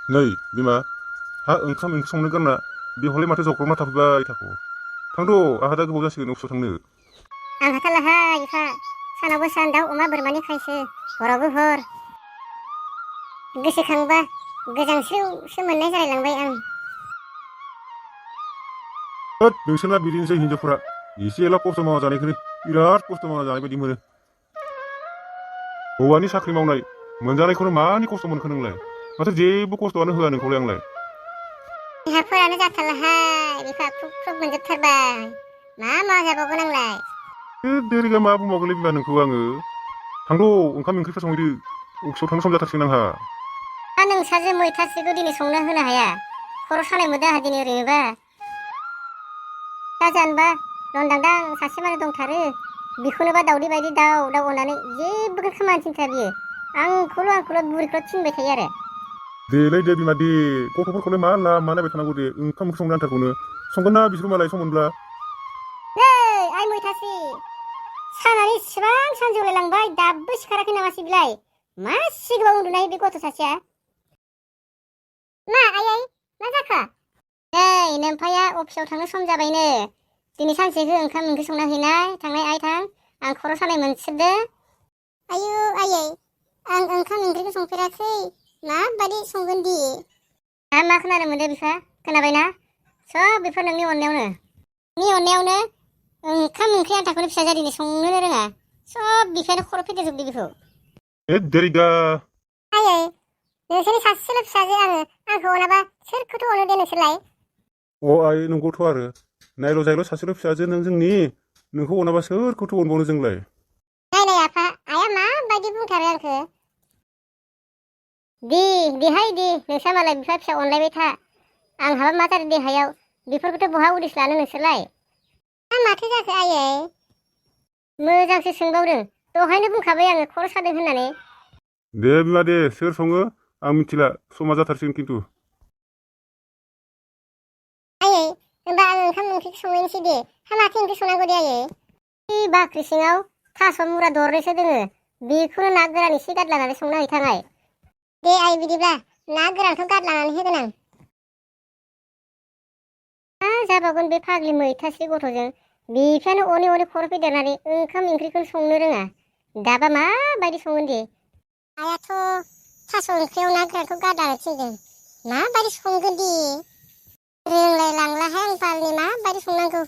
नै बिमा हा ओंखाम ओंख्रि संनो गारना बेवहाय माथो जग्रबना थाफैबाय थाख' थांद' आंहा दा गोबाव जासिगोन अफिसाव थांनो। आं हाथारलाहाय बिफा सानावबो सान दाउ अमा बोरमानि खायसो हरावबो हर गोसोखांबा गोजांस्रिवसो मोननाय जालायलांबाय आं। होद नोंसोरना बिदिनोसै हिनजावफोरा एसे एला खस्थ' मावना जानायखौनो बिराद खस्थ' मावना जानाय बायदि मोनो। हौवानि साख्रि मावनाय मोनजानायखौनो मानि खस्थ' मोनखो नोंलाय? माथो जेबो खस्थ'आनो होआ नोंखौलाय आंलाय। देहाफोरानो जाथारलाहाय बिफा ख्रुब ख्रुब मोनजोबथारबाय मा जाबावगोन आंलाय। देरिगा मा बुंबावगोनलै बिमा नोंखौ आङो। थांद' ओंखाम ओंख्रिफोर संहैदो अफिसाव थांनो सम जाथारसिगोन आंहा। दा नोंसाजो मैथासेखौ दिनै संना होनो हाया? खर' सानाय मोनदों आंहा दिनै ओरैनोबा। दा जानोबा लंदांदां सासे माने दंथारो बिखौनोबा दाउदै बायदि दाउ अननानै जेबो खामानि थिनथारा बियो आंखौल' बुरैखौल' थिनबाय थायो आरो। देलै दे बिमा दे गथ'फोरखौलाय मा नायबाय थानांगौ दे ओंखाम ओंख्रि संनो आन्थाखौनो संगोन ना बिसोर मालाय सम मोनब्ला। नै आइ मैथासि सानानै इसिबां सानजौलायलांबाय दाबो सिखाराखै नामासै बिलाय? मासि गोबाव उन्दुनाय बे गथ' सासेया। मा आयै मा जाखो? नै नोमफाया अफिसाव थांनो सम जाबायनो दिनै सानसेखौ ओंखाम ओंख्रि संना हैनाय थांनाय आइ थां आं खर' सानाय मोनसोदो। आयु आयै आं ओंखाम ओंख्रिखौ संफेराखै माबायदि संगोन दि? आं मा खोनानो मोनदों बिफा खोनाबायना? सब बेफोर नोंनि अननायावनो ओंखाम ओंख्रि आन्थाखौनो फिसा जादिनि संनोनो रोङा सब बिफायानो खर' फेदेरजोबदो बेखौ। देरिगा आयै नोंसोरनि सासेल' फिसाजो आंखौ अनाबा सोरखौथो अनो दे नोंसोरलाय? अ आइ नंगौथ' आरो नायल' जायल' सासेल' फिसाजो नों जोंनि नोंखौ अनाबा सोरखौथो अनबावनो जोंलाय। नायनाय आफा आइया माबायदि बुंथारो आंखो। देहाय दे नोंसा मालाय बिफा फिसा अनलायबाय था आंहाबा मा जादों देहायाव बेफोरखौथ' बहा उदिस लानो नोंसोरलाय? माथो जाखो आयै मोजांसो सोंबावदों दहायनो बुंखाबाय आङो खर' सादों होननानै। दे बिमा दे सोर सङो आं मिथिला समा जाथारसिगोन खिन्थु। आयै होनबा आं ओंखाम ओंख्रिखौ संहैनोसै दे। हा माथो ओंख्रि संनांगौ दे आयै? बाख्रि सिङाव थास' मुरा दरनैसो दोङो बेखौनो ना गोरान एसे गारलानानै संना हैथांहाय। दे आइ बिदिब्ला ना गोरानखौ गारलानानै होगोन आं। मा जाबावगोन बे फाग्लि मैथासे गथ'जों बिफायानो अनै खर' फेदेरनानै ओंखाम ओंख्रिखौनो संनो रोङा दाबा माबायदि संगोन दे? आइयाथ' थास' ओंख्रियाव ना गोरानखौ गारलानो थिनदों माबायदि संगोन दे? रोंलाय लांलाहाय आं बालनि माबायदि संनांगौ।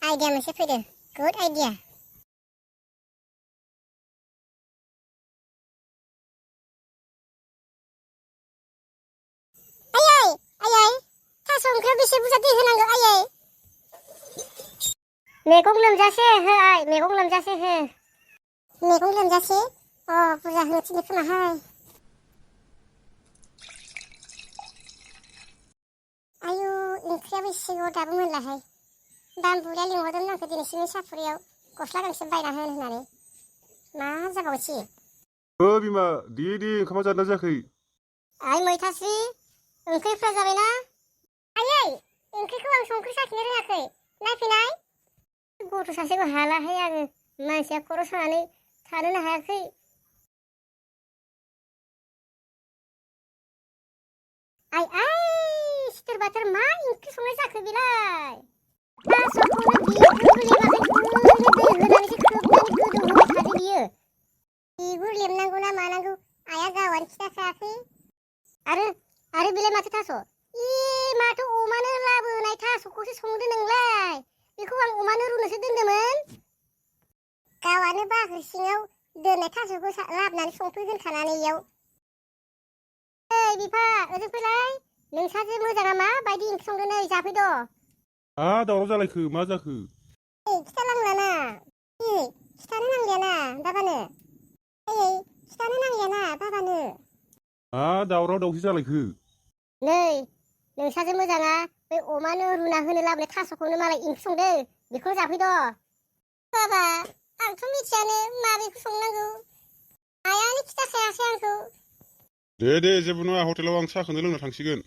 आइडिया मोनसे फैदों गुड आइडिया। आयै थास' ओंख्रियाव बेसे बुरजा दै होनांगौ आयै? मैगं लोमजासे हो आइ मैगं लोमजासे हो। मैगं लोमजासे बुरजा होनो थिनो खोमाहाय। आयु ओंख्रियाबो एसे गोबाव दाबो मोनलाहाय। बामबुरिया लिंहरदोंमोन आंखौ दिनैसिमनि साफुरियाव गस्ला गांसे बायना होनो होननानै मा जाबावसै? बिमा दे ओंखामा जादोंना जायाखै? आइ मैथास्रि ओंख्रिफ्रा जाबायना? आयै ओंख्रिखौ आं संख्रि साखिनो रोङाखै नायफैनाय। गथ' सासेखौ हालाहाय आङो मानसिया खर' सानानै थानोनो हायाखै। आइ सिथोर बाथोर मा ओंख्रि संनाय जाखो बेलाय? थास'खौनो बिगुर लेमाखै ओरैनो दै होनानैसो खोबनानै गोदौ होबाय थादो बियो। बिगुर लेमनांगौ ना मानांगौ आइया गावआनो खिथाखायाखै। आरो बेलाय माथो थास'? माथो अमानो लाबोनाय थास'खौसो संदो नोंलाय? बेखौ आं अमानो रुनोसो दोन्दोंमोन। गावआनो बाख्रि सिङाव दोननाय थास'खौ लाबोनानै संफैग्रोखानानै इयाव। बिफा ओजों फैलाय नोंसाजो मोजाङा माबायदि ओंख्रि संदों नै जाफैद'। दावराव जालायखो मा जाखो? खिथानांलाना खिथानो नांलियाना बाबानो। खिथानो नांलियाना बाबानो। दावराव दावसि जालायखो? नै नोंसाजो मोजाङा बे अमानो रुना होनो लाबोनाय थास'खौनो मालाय ओंख्रि संदों बेखौ जाफैद'। बाबा आंथ' मिथियानो माबेखौ संनांगौ आइयानो खिथाखायासै आंखौ। दे जेबो नङा हटेलाव आं साहाखौनो लोंना थांसिगोन।